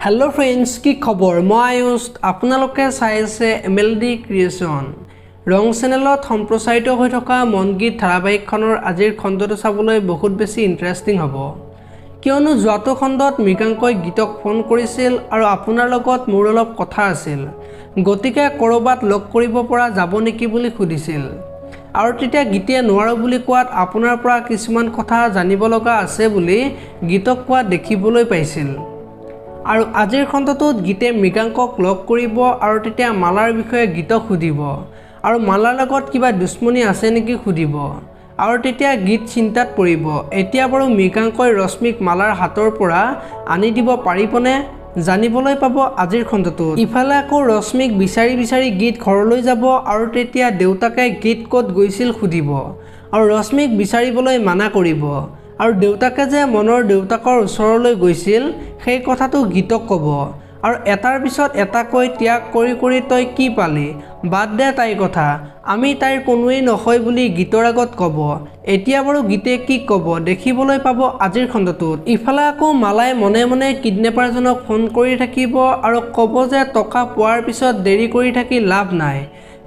Hello' friends, কি খবৰ? মই আয়ুষ, আপোনালোকে চাই আছে এমএলডি ক্ৰিয়েশ্যন। ৰং চেনেলত সম্প্ৰচাৰিত হৈ থকা মনগীত ধাৰাবাহিকখনৰ আজিৰ খণ্ডটো চাবলৈ বহুত বেছি ইণ্টাৰেষ্টিং হ'ব, কিয়নো যোৱাটো খণ্ডত মৃগাংকই গীতক ফোন কৰিছিল আৰু আপোনাৰ লগত মোৰ অলপ কথা আছিল, গতিকে ক'ৰবাত লগ কৰিব পৰা যাব নেকি বুলি সুধিছিল। আৰু তেতিয়া গীতে নোৱাৰোঁ বুলি কোৱাত আপোনাৰ পৰা কিছুমান কথা জানিব লগা আছে বুলি গীতক কোৱা দেখিবলৈ পাইছিল। আৰু আজিৰ খণ্ডটোত গীতে মৃগাংকক লগ কৰিব আৰু তেতিয়া মালাৰ বিষয়ে গীতক সুধিব আৰু মালাৰ লগত কিবা দুশ্মনী আছে নেকি সুধিব। আৰু তেতিয়া গীত চিন্তাত পৰিব। এতিয়া বাৰু মৃগাংকই ৰশ্মিক মালাৰ হাতৰ পৰা আনি দিব পাৰিবনে, জানিবলৈ পাব আজিৰ খণ্ডটোত। ইফালে আকৌ ৰশ্মিক বিচাৰি বিচাৰি গীত ঘৰলৈ যাব আৰু তেতিয়া দেউতাকে গীত ক'ত গৈছিল সুধিব আৰু ৰশ্মিক বিচাৰিবলৈ মানা কৰিব। আৰু দেউতাকে যে মনৰ দেউতাকৰ ওচৰলৈ গৈছিল, সেই কথাটো গীতক ক'ব। আৰু এটাৰ পিছত এটাকৈ ত্যাগ কৰি কৰি তই কি পালি, বাদ দে তাইৰ কথা, আমি তাইৰ কোনোৱেই নহয় বুলি গীতৰ আগত ক'ব। এতিয়া বাৰু গীতে কি ক'ব, দেখিবলৈ পাব আজিৰ খণ্ডটোত। ইফালে আকৌ মালাই মনে মনে কিডনেপাৰজনক ফোন কৰি থাকিব আৰু ক'ব যে টকা পোৱাৰ পিছত দেৰি কৰি থাকি লাভ নাই,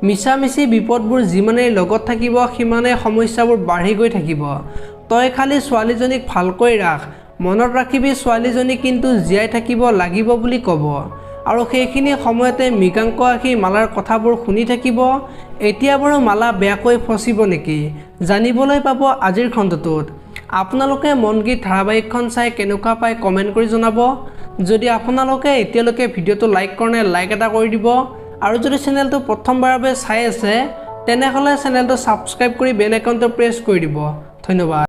মিছামিছি বিপদবোৰ যিমানেই লগত থাকিব সিমানেই সমস্যাবোৰ বাঢ়ি গৈ থাকিব। তই খালি ছোৱালীজনীক ভালকৈ ৰাখ, মনত ৰাখিবি ছোৱালীজনী কিন্তু জীয়াই থাকিব লাগিব বুলি ক'ব। আৰু সেইখিনি সময়তে মৃগাংক আহি মালাৰ কথাবোৰ শুনি থাকিব। এতিয়া বাৰু মালা বেয়াকৈ ফচিব নেকি, জানিবলৈ পাব আজিৰ খণ্ডটোত। আপোনালোকে মনগীত ধাৰাবাহিকখন চাই কেনেকুৱা পায় কমেণ্ট কৰি জনাব। যদি আপোনালোকে এতিয়ালৈকে ভিডিঅ'টো লাইক কৰা নাই, লাইক এটা কৰি দিব। আৰু যদি চেনেলটো প্ৰথমবাৰৰ বাবে চাই আছে, তেনেহ'লে চেনেলটো ছাবস্ক্ৰাইব কৰি বেল আইকনটো প্ৰেছ কৰি দিব। ধন্যবাদ।